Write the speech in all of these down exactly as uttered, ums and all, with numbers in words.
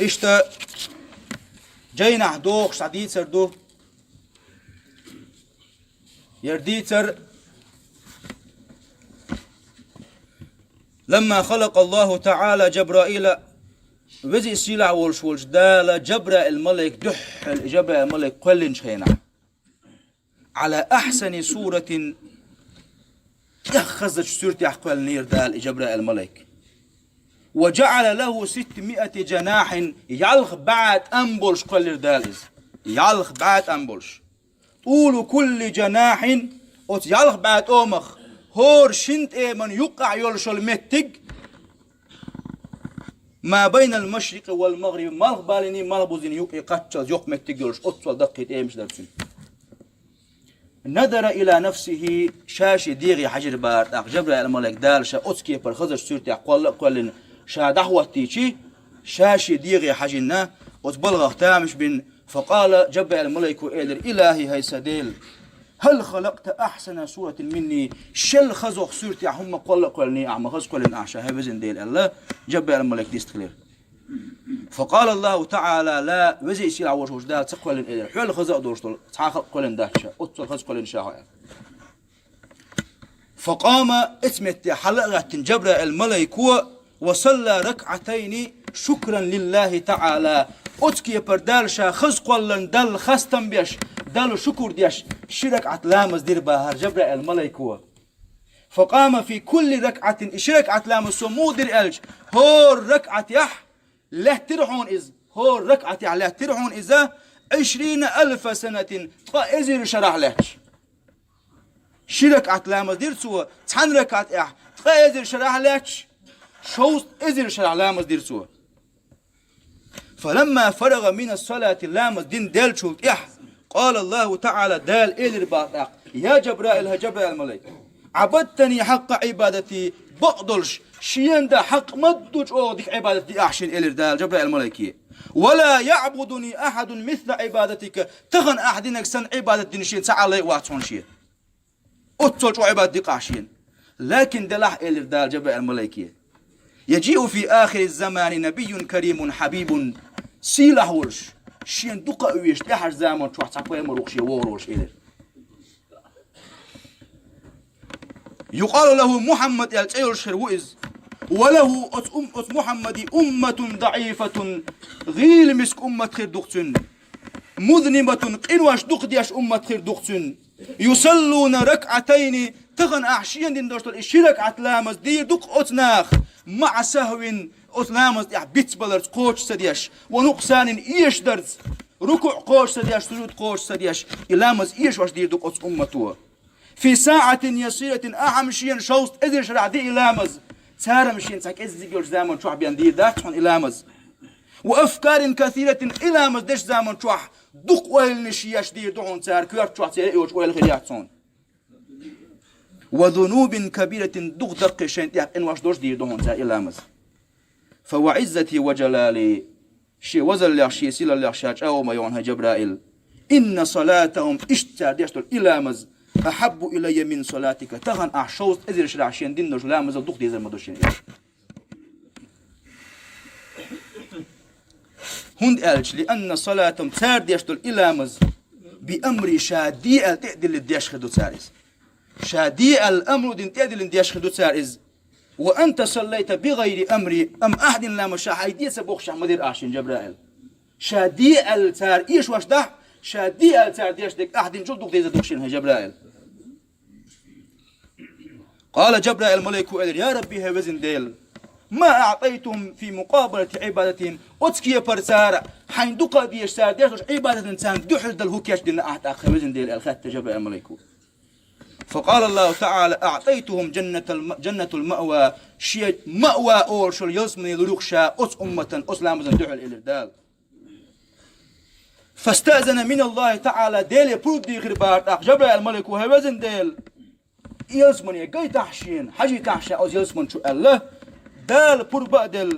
Иштта жайнахь дохуш цхьа дийцар ду. Яра дийцар: «Ламма халакъа Аллаху таӀала Жабраила», Веза Сийлахь волуш волчу Дала Жабраил малайк дуьххьал, Жабраил малайк кхоьллинчу хенахь, «Ӏала ахьсани суратин», тӀех хазачу суьртехь кхоьллинера Дала и Жабраил малайк. «Ва жаӀала лаху ситтамиати жанахьин», ялх бӀе тӀам болуш кхоьллира Дала иза. Ялх бӀе тӀам болуш. «ТӀулу кулли жанахьин», оцу ялх бӀе тӀомах хӀора шина тӀеман юккъехь йолуш йолу меттиг, «ма байнал машрикъи вал магъриби», малхбалиний, малхбузиний юккъе кхаччалц йоккха меттиг йолуш, оццул даккхий тӀемаш дара цуьнан. «Назара ила нафсихи», ша шен дегӀе хьаьжира бахара тӀаккха Жабраил малайк, Дала ша оцу кепара хазачу суьртехь кхолла а кхоьллина ша дӀахӀоттийчи, ша шен дегӀе хьаьжина, оцу балхах тамаш бина, факъала, Жабраил малайко элира: «Илахи, хӀай сан Дела, хӀал халакъта ахьсана суратин минни, шел хазох суьртехь хӀумма кхолла а кхоьллиний ахь, ма хаза кхоьллина ахь ша, хӀай везан Дела», аьлла, Жабраил малайк дистхилира. «Факъала Аллаху таӀала ла», Веза Сийлахь волуш волчу Дала ца кхоьллина элира, хьол хаза а долуш долу цхьа а халкъ кхоьллина дац ша, оццул хаза кхоьллина ша хьо, аьлла. «Факъама», эцу метте хьала а гӀаьттина Жабраил малайко, «ва салла ракъатайни шукран лиллахи таӀала», оцу кепара Дала ша хаза кхолларна Далла хастам беш, Далла шукур деш, ши ракъат ламаз дира бахара Жабраил малайко. «Факъама фи кулли ракъатин», и ши ракъат ламаз цо муха дира аьлча, хӀора ракъатехь лаьттира хьуна иза, хӀора ракъатехь лаьттира хьуна иза, «Ӏишрина алфа санатин», ткъа эзар шарахь лаьтташ. Ши ракъат ламаз дира цо, цхьана ракъатехь ткъа эзар шарахь лаьтташ, шовзткъа эзар шарахь ламаз дира цо. «Фаламма фарагӀа мина салати», ламаз дина деллачул тӀаьхьа, «къала Аллаху таӀала», Дала элира бахара тӀаккха: «Я Жабраил, хӀай Жабраил малайк, Ӏабадтани хьакъа Ӏибадати, бакъдолуш, шена дан хьакъ ма ду чӀогӀа дика Ӏибадат ди ахь шена», элира Дала Жабраил малайке. «Ва ла яӀбудуни ахьадун мисла Ӏибадатика, тахана ахь динарг санна Ӏибадат дина шена цхьа а лай а вац хьуна шен. Оццул чӀогӀа Ӏибадат ди ахь шена. Лакин делахь», элира Дала Жабраил малайке, «яжиу фи ахири замани набийюн каримун хьабибун», сийлахь волуш, шена дукха а везаш, тӀаьхьарчу заман чохь цхьа пайхамар ву-кх шен вогӀур волуш, элира. «Юкъалу лаху Мухьаммад», аьлла цӀе йолуш хир ву иза. «Ва лаху», оцу ум-, оцу Мухьаммаде, «умматун даӀифатун», гӀийла миска уммат хир ду-кх цуьнан. «Музнибатун», къинош дукха деш уммат хир ду-кх цуьнан. «Юсаллуна ракъатайни», тахана ахь шена дина долуш долу и ши ракъат ламаз дийр ду-кх оцу наха, «маӀа сахвин», оцу ламаз тӀехь бицбаларца кхочуш ца деш, «ва нукъсанин», эшдарца, рукуӀ кхочуш ца деш, сужуд кхочуш ца деш, и ламаз эшош дийр ду-кх оцу уммато. «Фи саӀатин ясиратин», ахьа-м шена шовзткъа эзар шарахь ди и ламаз, цара-м шена цхьа кӀеззиг йолчу заман чохь бен дийр дац хьуна и ламаз. «Ва афкарин касиратин», и ламаз дечу заман чохь дукха ойланаш еш дийр ду хьуна цара, коьрта чохь церан йолчу ойла хир яц хьуна. «Ва зунубин кабиратин», дукха даккхий шайна тӀехь къинош долуш дийр ду хьуна цара и ламаз. «Фа ва Ӏиззати ва жалали», шен вазаллех, шен сийлаллех ша чӀагӀо ма йо хьуна, хӀай Жабраил. «Инна салатахум», иштта цара деш долу и ламаз, «ахьаббу илайя мин салатика», тахана ахь шовзткъа эзар шарахь шена дина долчу ламазал дукха дезар ма ду шена иза. ХӀунда аьлча, «лианна салатахум», цара деш долу и ламаз, «би амри», ша де аьлла тӀе а диллина деш хир ду цара иза. Ша де аьлла амру дина тӀе а диллина деш хир ду цара иза. «Ва анта саллайта би гӀайри амри», амма ахь дина ламаз ша хьайн де ца бохуш ма дира ахь шена, Жабраил. Ша де аьлла цара эшош дахь, ша де аьлла цара деш дерг ахь динчул дукха дезар ду-кх шена, хӀай Жабраил. «Къала Жабраил», малайко элира: «Я Рабби, хӀай везан Дела, ма аӀтайтахум фи мукъабалати Ӏибадатихим», оцу кепара цара хьайн дукха а дезаш, цара деш долчу Ӏибадатана царна дуьхьал дала хӀун кечдина ахь тӀаккха, хӀай везан Дела, аьлла хаьттира Жабраил малайко. «Факъала Аллаху таӀала: аӀтайтахум жаннатал ма-, жаннатул маъва», шен маъва олуш йолу ялсамане лур ю-кх ша оцу умматана, оцу ламазана дуьхьал, элира Дала. «Фастаъзана мин Аллахи таӀала», Деле пурба дийхира бахара тӀаккха Жабраил малайко: «ХӀай везан Дела, ялсамане гайтахь шена, хьажийтахь ша оцу ялсаман чу», аьлла, Дала пурба а делла.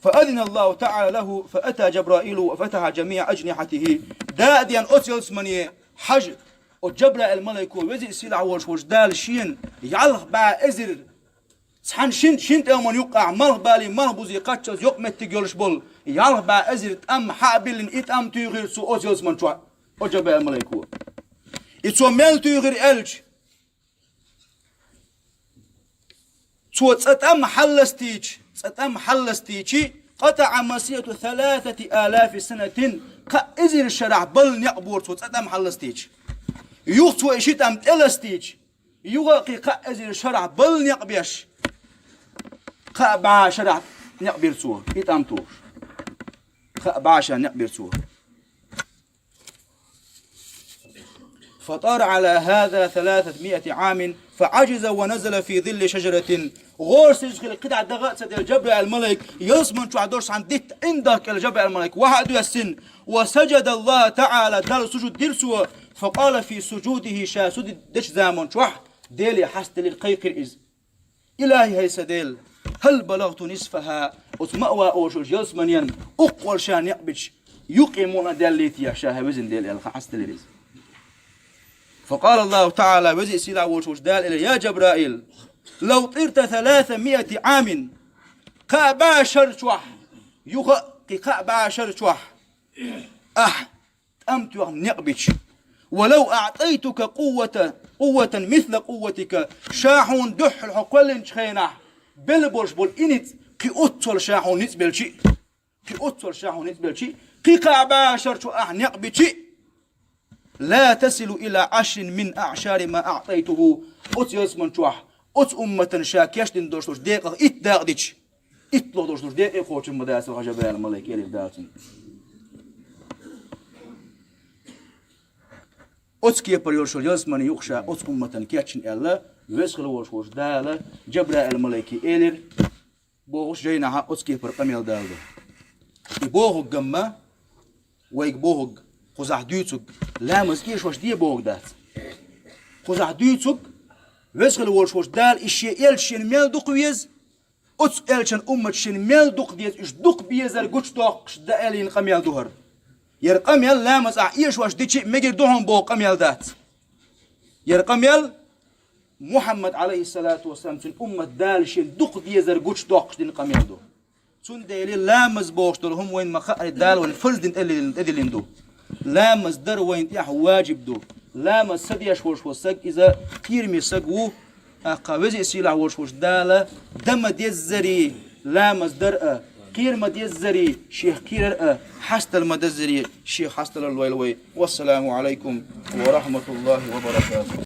«Фаазина Аллаху таӀала лаху, фаата Жабраилу ва фатахьа жамиӀа ажнихьатихи». Да а деана оцу ялсамане хьажа, оцу Жабраил малайко, Веза Сийлахь волуш волчу Дала шена ялх бӀе эзар Цхьана шин, шин тӀеман юккъехь малхбалий, малхбузий кхаччалц йокъа меттиг йолуш болу ялх бӀе эзар тӀам хьа а биллина, и тӀам туьйхира цо оцу ялсаман чохь, оцу Жабраил-малайко. И цо мел туьйхира аьлча, цо цкъа тӀам хьалластийча, цкъа тӀам хьалластийчи, къатаӀа масирату саласати алафи санатин, кхаа эзар шарахь балла некъ бора цо цкъа тӀам хьалластийча. Юха цо и ши тӀам тӀеластийча, юха а кхин кхаа эзар шарахь балла некъ беш, кхаа бӀе шарахь некъ бира цо, и тӀам тухуш. Кхаа бӀе шарахь некъ бира цо. فطار على هذا ثلاثمائة عام، فعجز ونزل في ظل شجرة. ГӀорасиз хилла кхидӀа даха а ца делла, Жабраил-малайк ялсаман чохь долуш цхьана дитта ӀиндагӀ кӀела Жабраил-малайк ваха а доьссина, وسجد الله تعالى, Далла сужуд дира цо, فقال في سجوده, ша сужуд дечу заман чохь Деле хьастелира, кхайкхира иза. Илахи, хӀай сан Дела, хӀал балагӀту нисфаха, оцу Маъва олуш йолчу ялсаманин уккхол ша некъ бича, юккъе мукъана даьллий те ша, хӀай везан Дела, аьлла, хьастелира иза. Факъала Аллаху ТаӀала, веза а сийлахь волуш волчу Дала элира: «Я Жабраил, лав тӀирта саласа миати Ӏамин, кхаа бӀе шар чохь, юха а кхин кхаа бӀе шар чохь ахь тӀам тоьхна некъ бича. Ва лав аӀтайтука къуввата, къувватан мисла къувватика, ша хьуна дуьххьал хьо кхоьллинчу хенахь белла болуш болу и ницкъ, кхин оццул ша хьуна ницкъ белчи, кхин оццул ша хьуна ницкъ белчи, кхин кхаа бӀе шар чу ахь некъ бичи, ла тасилу ила Ӏашрин мин аӀшари ма аӀтайтуху». Оцу ялсаман чохь оцу умматана ша кечдина долуш долчу декъах итт дакъа дича, итт ло долуш долчу декъе кхочур ма дац ваха Жабраил-малайк, элира Дала цунна. Оцу кепара йолуш йолу ялсамане юкъа ша оцу умматана кечйина аьлла, веза хила волуш волчу Дала Жабраил-малайке элира, бохуш, жайнахьа оцу кепара къамел даладо. И бохург гамма, вайга бохург, кхузахь дуьйцург, ламаз эшош де бохург дац. Кхузахь дуьйцург, веза хила волуш волчу Дала и шен элча шена мел дукха веза, оцу элчан уммат шена мел дукха деза, уьш дукха безар гучудоккхуш дан аьллийна къамел ду хӀара. ХӀара къамел ламаз ахь эшош дичи а мегар ду хьуна боху къамел дац. ХӀара къамел Мухьаммад, Ӏалайхиссалату вассалам, цуьнан уммат Дала шена дукха дезар гучудоккхуш дина къамел ду. Цундела ламаз бохуш долу хӀума вайна ма-хаъара Дала вайна фарз дина тӀедиллина ду. Ламаз дар вайна тӀехь важиб ду. Ламаз ца деш волуш волу саг иза кхераме саг ву. ТӀаккха веза а сийлахь волуш волчу Дала дан ма-деззара ламаз дар а, кхера ма-деззара шех кхерар а, хьастала ма-деззара шех хьасталар лойла вай. Вассаламу Ӏалайкум ва рахьматуллахӀи ва баракатухӀ.